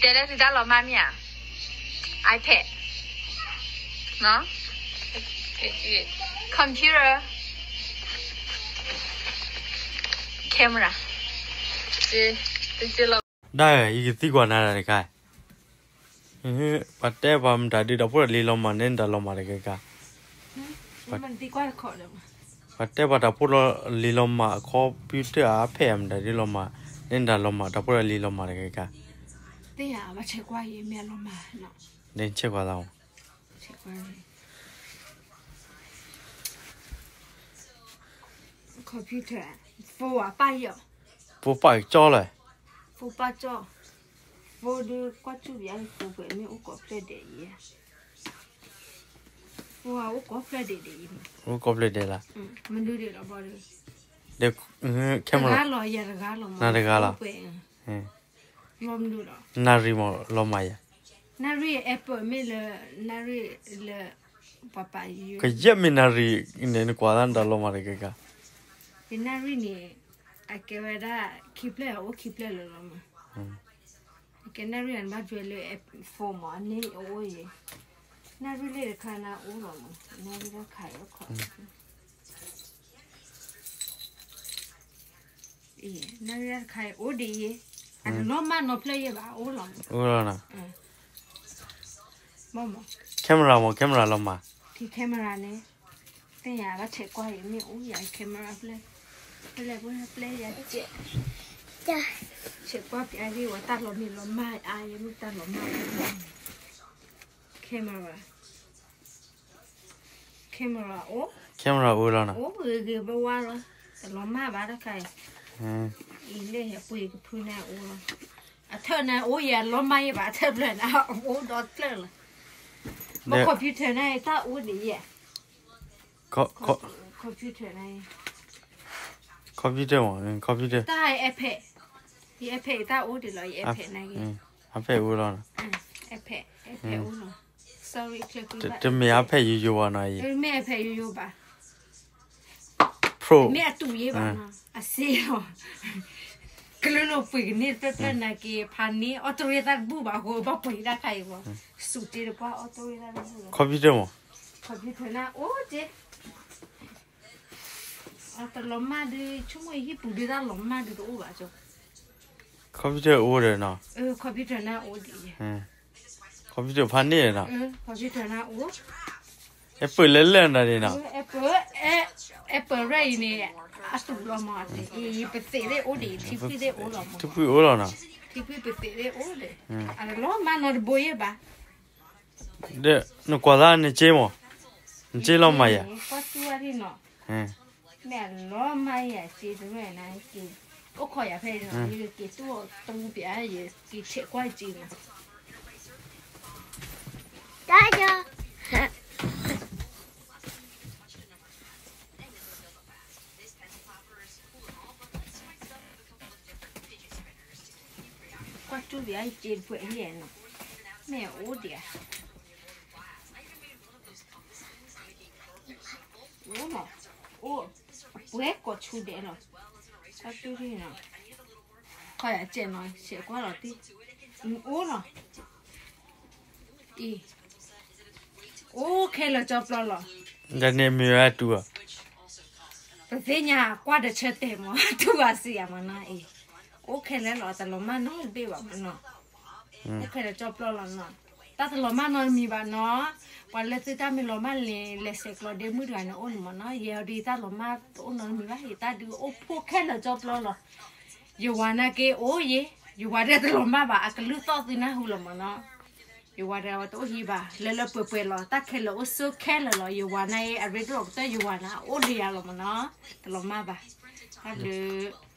တဲလၢသုတၢ်လီၤမၢ်မ့ၢ်ဧါ, iPad, computer, camera, တကလီၤ. ဒၣ်ဧၢ, ယကသံကွၢ်နၤတခါ, ပှၤတဲပှၤမတၤဒုး တၢ်ဖိတၢ်လံၤလီၤမၢ် နဲနတၢ်လီၤမၢ်တဂ့ၤကါ, ပှၤတဲပှၤတၢ်ဖိတၢ်လံၤလီၤမၢ် computer အဖဲအမတၤဒုးလီၤမၢ်, နဲနတၢ်လီၤမၢ် တၢ်ဖိတၢ်လံၤလီၤမၢ်တဂ့ၤကါ, သ့ၣ်ညါဘၣ်ဆဲးကွၢ်ယမ့ၢ်အလီၤမၢ်, နဲဆဲးကွၢ်သးမၢ် computer, phone ပၢ်ယီၤ, phone ပၢ်ကၠီလၢ, phone ပၢ်ကၠီ, phone ဒုးကွၢ်စူၣ်ယၤ phone ပှဲၤမ့ၢ်အိၣ်ကိးဖျၢၣ်ဒဲးအံၤ, phone အိၣ်ကိးဖျၢၣ်ဒဲးဒဲးအံၤ, အိၣ်ကိးဖျၢၣ်ဒဲးလၢ, မနုၤဒဲးလီၤဘီဒီး, တဂၤလီၤ ယၤတဂၤလီၤမၢ်, တဂၤလီၤ, လီၤမနုၤလီၤ, နၣ်ရံၣ်မၢ်လီၤမၢ်ယၤ, နၣ်ရံၣ် Apple မ့ၢ်လၢ, နၣ်ရံၣ်လၢ, ပှၤပာ်ယိ, ကယဲၢ်မ့ၢ်နၣ်ရံၣ်န့ၣ် နကွၢ်သးနတၢ်လီၤမၢ်တဂ့ၤကါ, ယနၣ်ရံၣ်န့ၣ်, အကဲဝဲဒၣ်, ခံဖျၢၣ်အိၣ်ခံဖျၢၣ်လၢလီၤမၢ်, အကဲနၣ်ရံၣ်နဘၣ်ဒွဲလၢ phone မၢ် အန့ၣ်အအိၣ်ယဲ, နၣ်ရံၣ်လၢတခါနအိၣ်လီၤမၢ် နၣ်ရံၣ်တခါအံၤအိၣ်ဒံးယဲ, အတလီၤမၢ်နီတဖျၢၣ်ယဲဘၣ် အိၣ်လီၤ, အိၣ်လီၤ, camera မၢ် camera လီၤမၢ်, ခံ camera န့ၣ်, သ့ၣ်ညါဘၣ်ဆဲးကွၢ်ယမ့ၢ်အိၣ်ယၤ camera ဖျၢၣ်, ဖဲလဲၣ်ဖဲလဲၣ်ယၤကဲ, ဆဲးကွၢ်ပျးဒ်ဝဲတၢ်လီၤမံလီၤမၢ်အါ ယမ့ၢ်တၢ်လီၤမၢ်, camera, camera အိၣ်, camera အိၣ်လီၤနီၤ, အိၣ်ဂ့ၤဂ့ၤဘၣ်ဝါလီၤ, တလီၤမၢ်ဘၣ်တခါအံၤ, အံၤလဲၣ် ယပှ့ၤကဖုန့ၣ်အိၣ်လီၤ, အထၢၣ်န့ၣ်အိၣ်ယဲလီၤမၢ်ယဲဘၣ် အထၢၣ်ဖျၢၣ်န့ၣ် အိၣ်ဒီးဖျၢၣ်လီၤ, ဘၣ် computer န့ၣ်တၢ်အိၣ်ဒံးယဲ, computer န့ၣ်, computer မၢ် computer, တၢ် iPad, ယ iPad ယတၢ်အိၣ်ဒံးလီၤ ယ iPad န့ၣ်, iPad အိၣ်လီၤ, iPad, iPad အိၣ်လီၤ, sorry တမ့ၢ် iPad ယိယိဘၣ်နီၤ, မ့ၢ် iPad ယိယိဘၣ်, Pro မ့ၢ်အတူးယဲဘၣ်နီၤ, အစ့လီၤ, ကလုာ်လိာ်ပှ့ၤကန့ၢ်တဖျၢၣ်ဖျၢၣ်နာ်က့ ဖးန့ၢ် auto တၢ်တဘူၣ်ဘၣ်အဃိ ဘၣ်ပှ့ၤတၢ်ခါအံၤဘၣ်, စူးတ့တပှၢ် auto တၢ်တဘူၣ်လီၤ, computer မၢ်, computer န့ၣ်အိၣ်တ့ အတလီၤမၢ်ဒုး ဆိကမိၣ်ဟံၣ်ပူၤဒုးတၢ်လီၤမၢ်ဒုးတအိၣ်ဘၣ်ကၠီ, computer အိၣ်ဒီးနီၤ, computer န့ၣ်အိၣ်ဒံး, computer ဖးန့ၢ်နီၤ, computer န့ၣ်အိၣ်, Apple လဲၤလဲၤနၤန့ၣ်နီၤ, Apple, Apple ရၢၢ်အံၤန့ၣ်, အတူးလီၤမၢ်, ပသံးသ့ၣ်အိၣ်ဒံး ထံဖှံသ့ၣ်အိၣ်လီၤမၢ်, ထံဖှံအိၣ်လီၤနီၤ, ထံဖှံပသံးသ့ၣ်အိၣ်ဒီး, အတလီၤမၢ်နီတဘိယဲဘၣ် ဒီးနကွၢ်သးနစ့မၢ်, နစ့လီၤမၢ်ယၤ, ကွၢ်စူၣ်ဝဲဒၣ်နီၤ, မ့ၢ်အလီၤမၢ်ယၤစ့တရၢၢ်န့ၣ်က့ၤ, အိၣ်ခိးယၤဖဲအံၤနီၤ, ယက့ၤတူၢ်အီၤတူၢ်ပျး ယက့ၤဆဲးကွၢ်စ့နီၤ, တၢ်ယီ ကွၢ်တူၢ်ပျး ယစ့တဖျၢၣ်ယဲနီၤ, မ့ၢ်အအိၣ်ဒံးဧါ, အိၣ်နီၤ, အိၣ်, အပှဲၤကိးဆူဒဲးလီၤ, ကွၢ်တူၢ်နီၤ, ခီယၤစဲးနီၤ ဆဲးကွၢ်လီၤတံၢ်, အိၣ်နီၤ, အံၤ, အိၣ်ခဲလၢာ်ကၠီပျီလီၤ, ဒီးန့ၣ်မ့ၢ်ဝဲတူၢ်ဧါ, ပသ့ၣ်ညါကွၢ်တဆၢတဲာ်မၢ် တူၢ်ဘၣ်စံးယၤမၢ်နီၤအံၤ, အိၣ်ခဲလၢာ်လီၤ တလီၤမၢ်နီတဘ့ၣ်ဘၣ်မၢ်နီၤ, အိၣ်ခဲလၢာ်ကၠီပျီလီၤနီၤ, တၢ်တလီၤမၢ်နီတမံၤဘၣ်နီၤ, ပှၤလၢသုတၢ်မ့ၢ်လီၤမၢ်လံ လဲၤဆဲးကျိးဒ့မုၣ်တဂၤန့ၣ်အိၣ်န့ၣ်မၢ်နီၤ, ယဲအံၤဒုးတၢ်လီၤမၢ်တအိၣ်နီတမံၤဘၣ် ယတၢ်ဒုးအိၣ်ဖှိၣ်ခဲလၢာ်ကၠီပျီလီၤ, ယဝၤနာ်က့အိၣ်ယဲ, ယဝၤဒဲးတလီၤမၢ်ဘၣ် အကလုၢ်သီၣ်သုနၢ်ဟူလီၤမၢ်နီၤ, ယဝၤဒဲးဝဲတအိၣ်ဟံးဘၣ် လၢလၢပှဲၤပှဲၤလီၤ တၢ်ခဲလၢာ်အိၣ်ဆိးခဲလၢာ်လီၤ ယဝၤနာ်အံၤ အရ့ဒိၣ်အကတၢၢ် ယဝၤနာ်အိၣ်လၢယၤလီၤမၢ်နီၤ, တလီၤမၢ်ဘၣ်, တၢ်ဘျုး